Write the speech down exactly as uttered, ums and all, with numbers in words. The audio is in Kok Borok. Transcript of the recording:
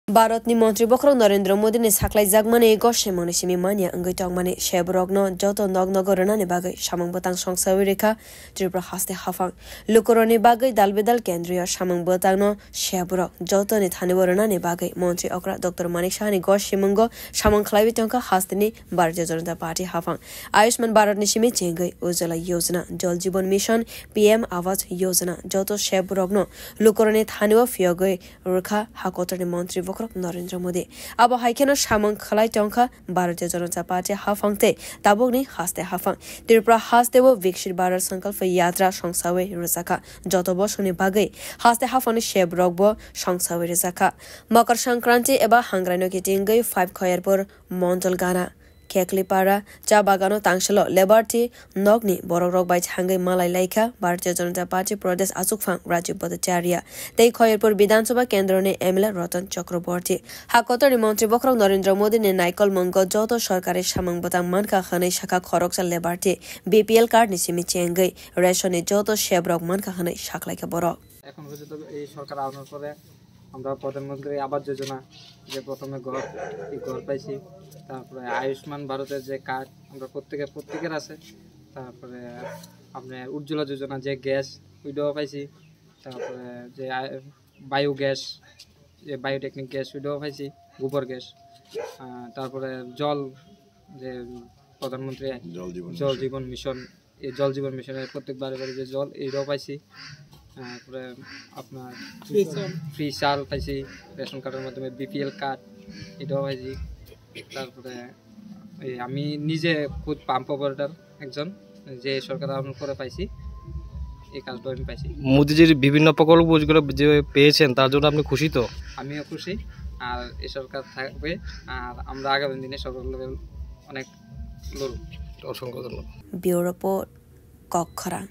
Bharatni Montri Bokhorok Narendra Modini saklaijakmani gosemungni simi manya wngwi tongmani sebrokno joto nok nogo rwnani bagwi samung bwtang songsawi rwkha Tripura haste haphang. Lukurokni bagwi dalbidal kendriyo samung bwtangno sebrok jotoni thanio rwnani bagwi Montri okra Doctor Manik Sahani gosimungo samung khlaiwi tongkha hasteni Bharatiya Janata Party haphang. Ayushman Bharatni simi chengwi Ujjwala Yojana, Jal Jeevan Mission, P M Awas Yojana joto sebrokno lukurokni thanio phiyogwi rwkha ha kotorni Montri Bokhorok Narendra Modi. Abo hai kheno samung khlai tongkha Bharatiya Janata Party haphang tei tabukni haste haphang. Tripura hasteo Viksit Bharat Sankalpa Yatra songsawi rwjakha. Joto bosongni bagwi haste haphangni sebrokbo songsawi rwjakha. Makar Sankranti eba Hangraino kitingwi five Khoyerpur, Mondol Gana, Kheklipara cha bagano tangsalo Liberty nokni borokrok bai thangwi malai laikha Bharatiya Janata Party Pradesh achukphang Rajib Bhattacharya tei Khoyerpur Bidhan Sabha kendroni M L A Ratan Chakraborty. Ha kotorni Montri Bokhorok Narendra Modini naikolmungo joto sorkari samung bwtang mankha hwnwi sakha khoroksa Liberty B P L cardni simi chengwi rationni joto sebrok mankha hwnwi saklaikha borok. এখন পর্যন্ত এই সরকার আসার পরে আমরা প্রধানমন্ত্রী আবাস যোজনা যে প্রথমে ঘর, এই ঘর পাইছি, তারপরে আয়ুষ্মান ভারতের যে কার্ড আমরা প্রত্যেকের প্রত্যেকের আছে, তারপরে আপনার উজ্জ্বলা যোজনা যে গ্যাস, ওইটাও পাইছি, তারপরে যে আয়-, বায়ো গ্যাস, যে বায়োটেকনিক গ্যাস, ওইটাও পাইছি, গোবর গ্যাস, আহ, তারপরে জল, যে প্রধানমন্ত্রী জল জীবন জল মিশন। জীবন মিশন, এই জল জীবন মিশনের প্রত্যেক বাড়ি বাড়ি যে জল, এইটাও পাইছি। তারপরে আপনার ফ্রি চাল। ফ্রি চাল পাইছি, রেশন কার্ডের মাধ্যমে বিপিএল কার্ড, এটাও পাইছি। তারপরে এই আমি নিজে খুদ পাম্প অপারেটর একজন, যে সরকার আহ্বান করে পাইছি, এই কাজটা আমি পাইছি। মোদিজির বিভিন্ন প্রকল্প যেগুলো যে পেয়েছেন, তার জন্য আপনি খুশি তো? আমিও খুশি, আর এই সরকার থাকবে, আর আমরা আগামী দিনে সরকার লেভেল অনেক লড়ব। অসংখ্য ধন্যবাদ। Bureau Report, Kokkhorang.